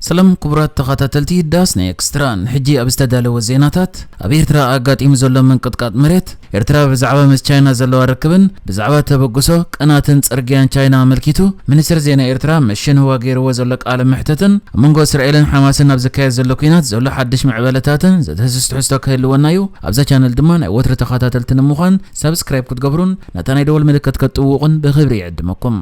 ሰላም ክቡራት ተኸታተልቲ ዳስ ናይ ኤክስትራ፣ ንሕጂ ኣብ ዝተዳለወ ዜናታት፣ ኣብ ኤርትራ ኣጋጢሙ ዘሎ ምንቅጥቃጥ መሬት፣ ኤርትራ ብዛዕባ ምስ ቻይና ዘለዋ ርክብን ብዛዕባ ተበግሶ ቅናትን ጽርግያን ቻይና ኣመልኪቱ፣ ሚኒስትር ዜና ኤርትራ ምስ ሽንህዋ ገይርዎ ዘሎ ቃለ መሕትትን፣ ኣብ መንጎ እስራኤልን ሓማስን ኣብ ዝካየድ ዘሎ ኲናት ዘሎ ሓድሽ ምዕባለታትን ዘትህስስ ትሕዝቶ ክህልወና እዩ። ኣብዛ ቻነል ድማ ናይ ወትሪ ተኸታተልቲ ንምዃን ሳብስክራይብ ክትገብሩን ነታ ናይ ደወል ምልክት ክትጥውቑን ብኽብሪ ይዕድመኩም።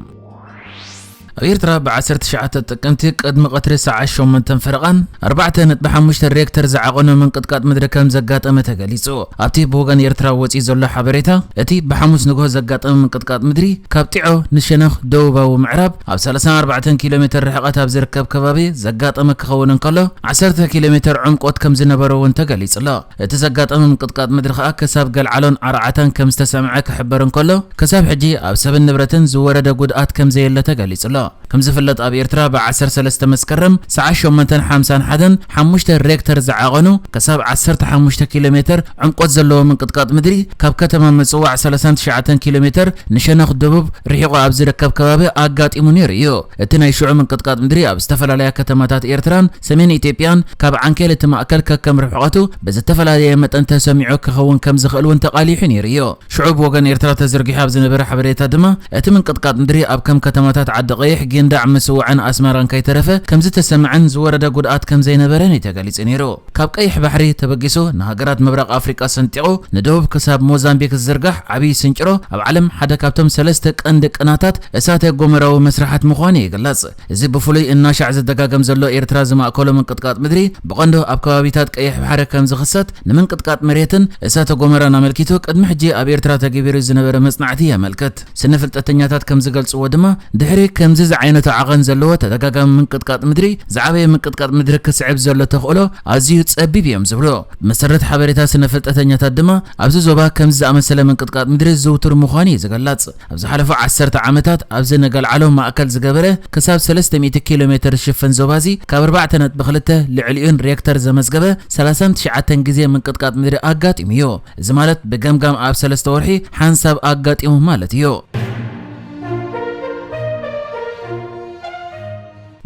ኣብ ኤርትራ ብ ዓሰርተ ትሽዓተ ጥቅምቲ ቅድሚ ቀትሪ ሰዓት ሸሞንተ ፈረቓን ኣርባዕተ ነጥቢ ሓሙሽተ ሬክተር ዝዓቐኖ ምንቅጥቃጥ ምድሪ ከም ዘጋጠመ ተገሊጹ። ኣብቲ ብወገን ኤርትራ ወጺኡ ዘሎ ሓበሬታ፣ እቲ ብሓሙስ ንግሆ ዘጋጠመ ምንቅጥቃጥ ምድሪ ካብ ጢዖ ንሸነኽ ደቡባዊ ምዕራብ ኣብ ሰላሳን ኣርባዕተን ኪሎ ሜተር ርሕቐት ኣብ ዝርከብ ከባቢ ዘጋጠመ ክኸውን እንከሎ፣ ዓሰርተ ኪሎ ሜተር ዕምቆት ከም ዝነበሮ እውን ተገሊጹ ኣሎ። እቲ ዘጋጠመ ምንቅጥቃጥ ምድሪ ከኣ ክሳብ ገልዓሎን ዓርዓታን ከም ዝተሰምዐ ክሕበር እንከሎ፣ ክሳብ ሕጂ ኣብ ሰብን ንብረትን ዝወረደ ጉድኣት ከም ዘየለ ተገሊጹ ኣሎ። ከም ዝፍለጥ፣ ኣብ ኤርትራ ብ ዓሰርተ ሰለስተ መስከረም ሰዓት ሸሞንተን ሓምሳን ሓደን ሓሙሽተ ሬክተር ዝዓቐኑ ክሳብ ዓሰርተ ሓሙሽተ ኪሎ ሜተር ዕምቆት ዘለዎ ምንቅጥቃጥ ምድሪ ካብ ከተማ ምጽዋዕ ሰላሳን ትሽዓተን ኪሎ ሜተር ንሸነኽ ደቡብ ርሒቑ ኣብ ዝርከብ ከባቢ ኣጋጢሙ ነይሩ እዩ። እቲ ናይ ሽዑ ምንቅጥቃጥ ምድሪ ኣብ ዝተፈላለያ ከተማታት ኤርትራን ሰሜን ኢትዮጵያን ካብ ዓንኬል እቲ ማእከል ከከም ርሕቐቱ ብዝተፈላለየ መጠን ተሰሚዑ ክኸውን ከም ዝኽእል እውን ተቓሊሑ ነይሩ እዩ። ሽዑ ብወገን ኤርትራ ተዘርጊሑ ኣብ ዝነበረ ሓበሬታ ድማ፣ እቲ ምንቅጥቃጥ ምድሪ ኣብ ከም ከተማታት ዓዲ ቀይሕ፣ ጊንዳዕ፣ ምጽዋዕን ኣስመራን ከይተረፈ ከም ዝተሰምዐን ዝወረደ ጉድኣት ከም ዘይነበረን እዩ ተገሊጹ ነይሩ። ካብ ቀይሕ ባሕሪ ተበጊሱ ንሃገራት ምብራቕ ኣፍሪቃ ሰንጢቑ ንደቡብ ክሳብ ሞዛምቢክ ዝዝርጋሕ ዓብዪ ስንጭሮ፣ ኣብ ዓለም ሓደ ካብቶም ሰለስተ ቀንዲ ቅናታት እሳተ ጎመራዊ መስርሓት ምዃኑ ይግለጽ። እዚ ብፍሉይ እናሻዕ ዝደጋገም ዘሎ ኤርትራ ዝማእከሎ ምንቅጥቃጥ ምድሪ፣ ብቐንዱ ኣብ ከባቢታት ቀይሕ ባሕሪ ከም ዝኽሰት፣ ንምንቅጥቃጥ መሬትን እሳተ ጎመራን ኣመልኪቱ ቅድሚ ሕጂ ኣብ ኤርትራ ተገቢሩ ዝነበረ መጽናዕቲ የመልክት። ስነ ፍልጠተኛታት ከም ዝገልጽዎ ድማ፣ ድሕሪ ከምዚ ዝዓይነቱ ዓቐን ዘለዎ ተደጋጋሚ ምንቅጥቃጥ ምድሪ፣ ዝዓበየ ምንቅጥቃጥ ምድሪ ክስዕብ ዘሎ ተኽእሎ ኣዝዩ ጸቢብ እዮም ዝብሉ። ብመሰረት ሓበሬታ ስነ ፍልጠተኛታት ድማ፣ ኣብዚ ዞባ ከምዚ ዝኣመሰለ ምንቅጥቃጥ ምድሪ ዝውቱር ምዃኑ እዩ ዝገለጽ። ኣብ ዝሓለፉ ዓሰርተ ዓመታት ኣብዚ ንገልዓሎ ማእከል ዝገበረ ክሳብ ሰለስተ ሚእቲ ኪሎ ሜተር ዝሽፍን ዞባዚ ካብ ኣርባዕተ ነጥቢ ክልተ ልዕሊኡን ሬክተር ዘመዝገበ ሰላሳን ትሽዓተን ግዜ ምንቅጥቃጥ ምድሪ ኣጋጢሙ እዩ። እዚ ማለት ብገምጋም ኣብ ሰለስተ ወርሒ ሓንሳብ ኣጋጢሙ ማለት እዩ።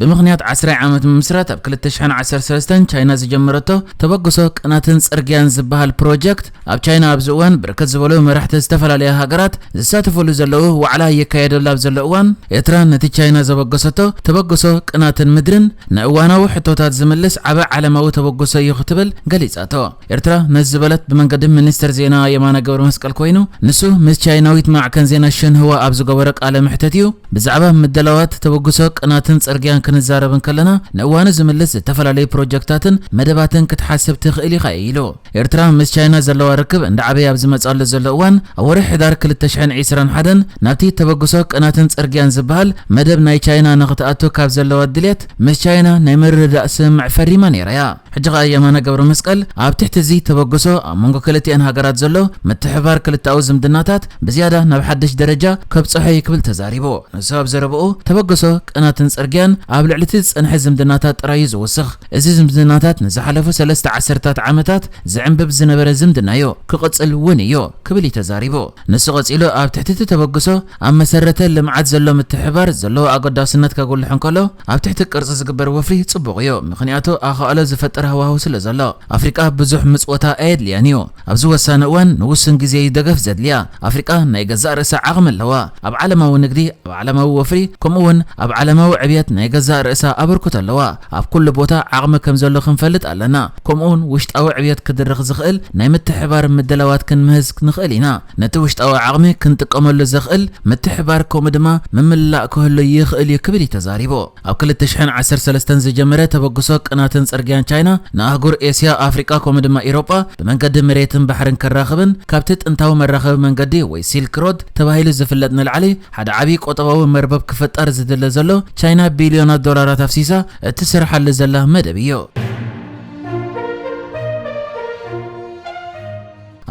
ብምኽንያት ዓስራይ ዓመት ምምስራት ኣብ ክልተ ሽሕን ዓሰርተ ሰለስተን ቻይና ዝጀመረቶ ተበግሶ ቅናትን ጽርግያን ዝበሃል ፕሮጀክት ኣብ ቻይና ኣብዚ እዋን ብርክት ዝበሉ መራሕቲ ዝተፈላለያ ሃገራት ዝሳተፈሉ ዘለዉ ዋዕላ ይካየደሉ ኣብ ዘሎ እዋን፣ ኤርትራ ነቲ ቻይና ዘበገሰቶ ተበግሶ ቅናትን ምድርን ንእዋናዊ ሕቶታት ዝምልስ ዓቢ ዓለማዊ ተበግሶ እዩ ክትብል ገሊጻቶ። ኤርትራ ነዚ ዝበለት ብመንገዲ ሚኒስትር ዜና የማነ ገብረ መስቀል ኮይኑ፣ ንሱ ምስ ቻይናዊት ማዕከን ዜና ሽንህዋ ኣብ ዝገበሮ ቃለ መሕተት እዩ። ብዛዕባ ምድላዋት ተበግሶ ቅናትን ጽርግያን ክንዛረብ እንከለና፣ ንእዋኑ ዝምልስ ዝተፈላለዩ ፕሮጀክታትን መደባትን ክትሓስብ ትኽእል ኢኻ ኢሉ። ኤርትራ ምስ ቻይና ዘለዋ ርክብ እንዳዓበየ ኣብ ዝመጽኣሉ ዘሎ እዋን፣ ኣብ ወርሒ ሕዳር ክልተ ሽሕን ዕስራን ሓደን ናብቲ ተበግሶ ቅናትን ጽርግያን ዝበሃል መደብ ናይ ቻይና ንኽትኣቱ ካብ ዘለዋ ድልየት፣ ምስ ቻይና ናይ ምርድዳእ ስምምዕ ፈሪማ ነይራ እያ። ሕጂ ኸኣ የማነ ገብረ መስቀል ኣብ ትሕቲ እዚ ተበግሶ ኣብ መንጎ ክልቲኣን ሃገራት ዘሎ ምትሕብባር ክልተኣዊ ዝምድናታት ብዝያዳ ናብ ሓድሽ ደረጃ ከብጽሖ እዩ ክብል ተዛሪቡ። ንሱ ኣብ ዘረብኡ፣ ተበግሶ ቅናትን ጽርግያን ኣብ ልዕሊ እቲ ዝጸንሐ ዝምድናታት ጥራይ እዩ ዝውስኽ። እዚ ዝምድናታት ንዝሓለፉ ሰለስተ ዓሰርታት ዓመታት ዝዕንብብ ዝነበረ ዝምድና እዩ፣ ክቕጽል እውን እዩ ክብል እዩ ተዛሪቡ። ንሱ ቀጺሉ፣ ኣብ ትሕቲ እቲ ተበግሶ ኣብ መሰረተ ልምዓት ዘሎ ምትሕብባር ዘለዎ ኣገዳስነት ከጉልሕ እንከሎ፣ ኣብ ትሕቲ ቅርጺ ዝግበር ወፍሪ ጽቡቕ እዩ፣ ምኽንያቱ ኣኻእሎ ዝፈጥር ሃዋህው ስለ ዘሎ። ኣፍሪቃ ብዙሕ ምጽወታ ኣየድልያን እዩ። ኣብዚ ወሳኒ እዋን ንውሱን ግዜ እዩ ደገፍ ዘድልያ። ኣፍሪቃ ናይ ገዛእ ርእሳ ዓቕሚ ኣለዋ። ኣብ ዓለማዊ ንግዲ፣ ኣብ ዓለማዊ ወፍሪ፣ ከምኡ እውን ኣብ ዓለማዊ ዕብየት ናይ ገዛእ ርእሳ ኣበርክቶ ኣለዋ። ኣብ ኩሉ ቦታ ዓቕሚ ከም ዘሎ ክንፈልጥ ኣለና። ከምኡ እውን ውሽጣዊ ዕብየት ክድርኽ ዝኽእል ናይ ምትሕባር ምድላዋት ክንምህዝ ንኽእል ኢና። ነቲ ውሽጣዊ ዓቕሚ ክንጥቀመሉ ዘኽእል ምትሕባር ከምኡ ድማ ምምላእ ክህሉ ይኽእል እዩ ክብል እዩ ተዛሪቡ። ኣብ ክልተ ሽሕን ዓሰርተ ሰለስተን ዝጀመረ ተበግሶ ቅናትን ጽርግያን ቻይና ንኣህጉር ኤስያ፣ ኣፍሪቃ ከምኡ ድማ ኢሮጳ ብመንገዲ መሬትን ባሕርን ከራኽብን ካብቲ ጥንታዊ መራኸቢ መንገዲ ወይ ሲልክ ሮድ ተባሂሉ ዝፍለጥ ንላዕሊ ሓደ ዓቢ ቁጠባዊ መርበብ ክፍጠር ዝድለ ዘሎ ቻይና ቢልዮናት ዶላራት ኣፍሲሳ እትሰርሓሉ ዘላ መደብ እዩ።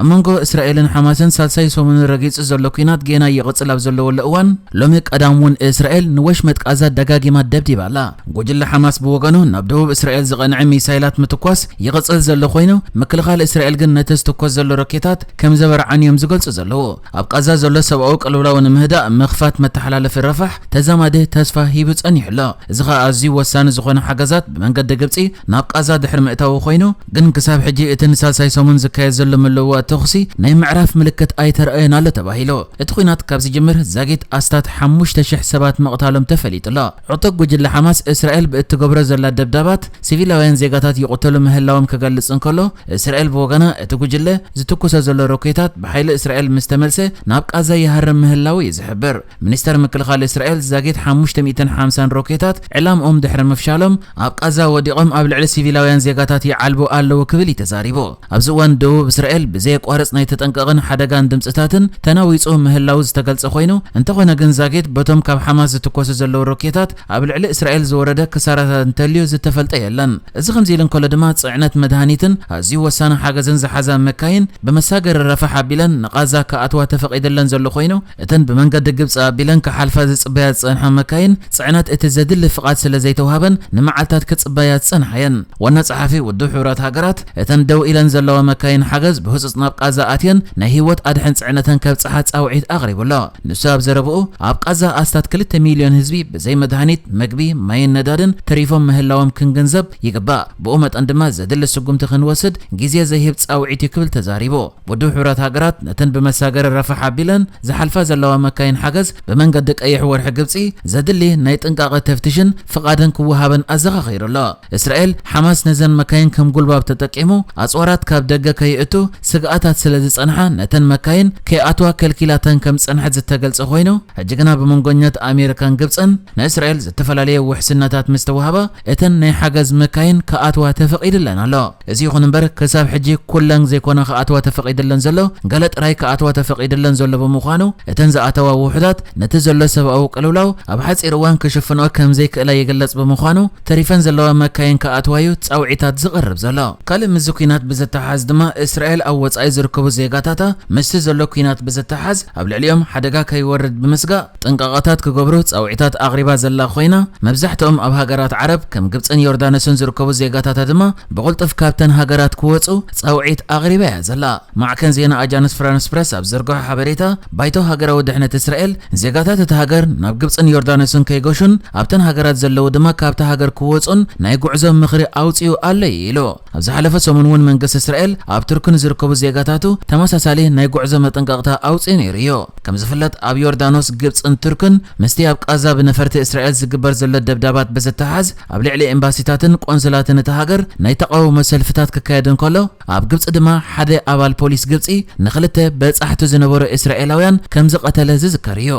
ኣብ መንጎ እስራኤልን ሓማስን ሳልሳይ ሰሙኑ ረጊጹ ዘሎ ኲናት ጌና ይቕጽል ኣብ ዘለወሉ እዋን፣ ሎሚ ቀዳም እውን እስራኤል ንወሽመጥ ቃዛ ደጋጊማ ደብዲባ ኣላ። ጉጅለ ሓማስ ብወገኑ ናብ ደቡብ እስራኤል ዝቐንዐ ሚሳይላት ምትኳስ ይቕጽል ዘሎ ኮይኑ፣ ምክልኻል እስራኤል ግን ነቲ ዝትኮስ ዘሎ ሮኬታት ከም ዘበርዓን እዮም ዝገልጹ ዘለዉ። ኣብ ቃዛ ዘሎ ሰብኣዊ ቅልውላው ንምህዳእ ምኽፋት መተሓላለፊ ረፋሕ ተዛማዲ ተስፋ ሂቡ ጸኒሑ ኣሎ። እዚ ኸኣ ኣዝዩ ወሳኒ ዝኾነ ሓገዛት ብመንገዲ ግብጺ ናብ ቃዛ ድሕሪ ምእታዉ ኮይኑ፣ ግን ክሳብ ሕጂ እቲ ንሳልሳይ ሰሙን ዝካየድ ዘሎ ምልውዋጥ ተኹሲ ናይ ምዕራፍ ምልክት ኣይተረኣየን ኣሎ ተባሂሉ። እቲ ኲናት ካብ ዝጅምር ዛጊት ኣስታት ሓሙሽተ ሽሕ ሰባት ምቕታሎም ተፈሊጡ ኣሎ። ዕጡቕ ጉጅለ ሓማስ እስራኤል ብእትገብሮ ዘላ ደብዳባት ሲቪላውያን ዜጋታት ይቕተሉ ምህላዎም ክገልጽ እንከሎ፣ እስራኤል ብወገና እቲ ጉጅለ ዝትኩሶ ዘሎ ሮኬታት ብሓይሊ እስራኤል ምስ ተመልሰ ናብ ቃዛ ይሃርም ምህላው እዩ ዝሕብር። ሚኒስተር ምክልኻል እስራኤል ዛጊት ሓሙሽተ ሚእትን ሓምሳን ሮኬታት ዕላምኦም ድሕሪ ምፍሻሎም ኣብ ቃዛ ወዲቖም ኣብ ልዕሊ ሲቪላውያን ዜጋታት ይዓልቡ ኣለዉ ክብል እዩ ተዛሪቡ። ኣብዚ እዋን ደቡብ እስራኤል ብዘየቋርጽ ናይ ተጠንቀቕን ሓደጋን ድምጽታትን ተናዊጹ ምህላው ዝተገልጸ ኮይኑ፣ እንተኾነ ግን ዛጊት በቶም ካብ ሓማስ ዝትኮሱ ዘለዉ ሮኬታት ኣብ ልዕሊ እስራኤል ዝወረደ ክሳራታት እንተልዩ ዝተፈልጠ የለን። እዚ ከምዚ ኢሉ እንከሎ ድማ ጽዕነት መድሃኒትን ኣዝዩ ወሳኒ ሓገዝን ዝሓዛ መካይን ብመሳገሪ ረፋሕ ኣቢለን ንቓዛ ክኣትዋ ተፈቒድለን ዘሎ ኮይኑ፣ እተን ብመንገዲ ግብጺ ኣቢለን ክሓልፋ ዝጽበያ ዝጸንሓ መካይን ጽዕነት እቲ ዘድሊ ፍቓድ ስለ ዘይተዋህበን ንመዓልታት ክጽበያ ዝጸንሓ እየን። ዋና ጸሓፊ ውድብ ሕቡራት ሃገራት፣ እተን ደው ኢለን ዘለዋ መካይን ሓገዝ ብህጹጽ ናብ ቃዛ ኣትየን ናይ ህይወት ኣድሕን ጽዕነተን ከብጽሓ ጻውዒት ኣቕሪቡ ኣሎ። ንሱ ኣብ ዘረብኡ፣ ኣብ ቃዛ ኣስታት ክልተ ሚልዮን ህዝቢ ብዘይ መድሃኒት፣ መግቢ፣ ማይን ነዳድን ተሪፎም ምህላዎም ክንግንዘብ ይግባእ። ብኡ መጠን ድማ ዘድሊ ስጉምቲ ክንወስድ ግዜ ዘይህብ ጻውዒት እዩ ክብል ተዛሪቡ። ውድብ ሕቡራት ሃገራት ነተን ብመሳገሪ ረፋሕ ኣቢለን ዝሓልፋ ዘለዋ መካይን ሓገዝ ብመንገዲ ቀይሕ ወርሒ ግብጺ ዘድሊ ናይ ጥንቃቐ ተፍትሽን ፍቓድን ክወሃበን ኣዘኻኺሩ ኣሎ። እስራኤል፣ ሓማስ ነዘን መካይን ከም ጉልባብ ተጠቂሙ ኣጽዋራት ካብ ደገ ከይእቱ ስግኣታት ስለ ዝጸንሓ፣ ነተን መካይን ከይኣትዋ ከልኪላተን ከም ዝጸንሐት ዝተገልጸ ኮይኑ፣ ሕጂ ግና ብመንጎኛት ኣሜሪካን ግብጽን ንእስራኤል ዝተፈላለየ ውሕስነታት ምስ ተዋህባ፣ እተን ናይ ሓገዝ መካይን ክኣትዋ ተፈቒድለን ኣሎ። እዚ ይኹን እምበር፣ ክሳብ ሕጂ ኩለን ዘይኮና ክኣትዋ ተፈቒድለን ዘሎ፣ ገለ ጥራይ ክኣትዋ ተፈቒድለን ዘሎ ብምዃኑ፣ እተን ዝኣተዋ ውሑዳት ነቲ ዘሎ ሰብኣዊ ቅልውላው ኣብ ሓጺር እዋን ክሽፍንኦ ከም ዘይክእላ ይግለጽ ብምዃኑ፣ ተሪፈን ዘለዋ መካይን ክኣትዋ እዩ ጻውዒታት ዝቐርብ ዘሎ። ካልእ ምስዚ ኲናት ብዝተሓዝ ድማ፣ እስራኤል ኣብ ወጻኢ ዝርከቡ ዜጋታታ ምስቲ ዘሎ ኲናት ብዝተሓዝ ኣብ ልዕሊኦም ሓደጋ ከይወርድ ብምስጋእ ጥንቃቐታት ክገብሩ ጻውዒታት ኣቕሪባ ዘላ ኮይና፣ መብዛሕትኦም ኣብ ሃገራት ዓረብ ከም ግብጽን ዮርዳኖስን ዝርከቡ ዜጋታታ ድማ ብቕልጡፍ ካብተን ሃገራት ክወጹ ጻውዒት ኣቕሪባ እያ ዘላ። ማዕከን ዜና ኣጃንስ ፍራንስ ፕረስ ኣብ ዘርግሖ ሓበሬታ፣ ባይቶ ሃገራዊ ድሕነት እስራኤል ዜጋታት እታ ሃገር ናብ ግብጽን ዮርዳኖስን ከይገሹን ኣብተን ሃገራት ዘለዉ ድማ ካብታ ሃገር ክወጹን ናይ ጉዕዞ ምኽሪ ኣውጺኡ ኣሎ እዩ ኢሉ። ኣብ ዝሓለፈ ሰሙን እውን መንግስቲ እስራኤል ኣብ ቱርክ ንዝርከቡ ዜጋታቱ ተመሳሳሊ ናይ ጉዕዞ መጠንቀቕታ ኣውጺኡ ነይሩ እዩ። ከም ዝፍለጥ፣ ኣብ ዮርዳኖስ፣ ግብጽን ቱርክን ምስቲ ኣብ ቃዛ ብነፈርቲ እስራኤል ዝግበር ዘሎ ደብዳባት ብዝተሓዝ ኣብ ልዕሊ ኤምባሲታትን ቆንስላትን እታ ሃገር ናይ ተቓውሞ ሰልፍታት ክካየድ እንከሎ፣ ኣብ ግብጺ ድማ ሓደ ኣባል ፖሊስ ግብጺ ንኽልተ በጻሕቱ ዝነበሩ እስራኤላውያን ከም ዝቐተለ ዝዝከር እዩ።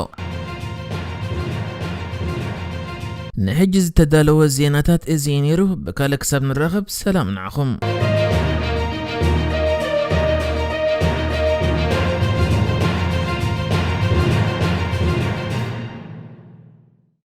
ንሕጂ ዝተዳለወ ዜናታት እዚ እዩ ነይሩ። ብካልእ ክሳብ ንራኸብ፣ ሰላም ንዓኹም።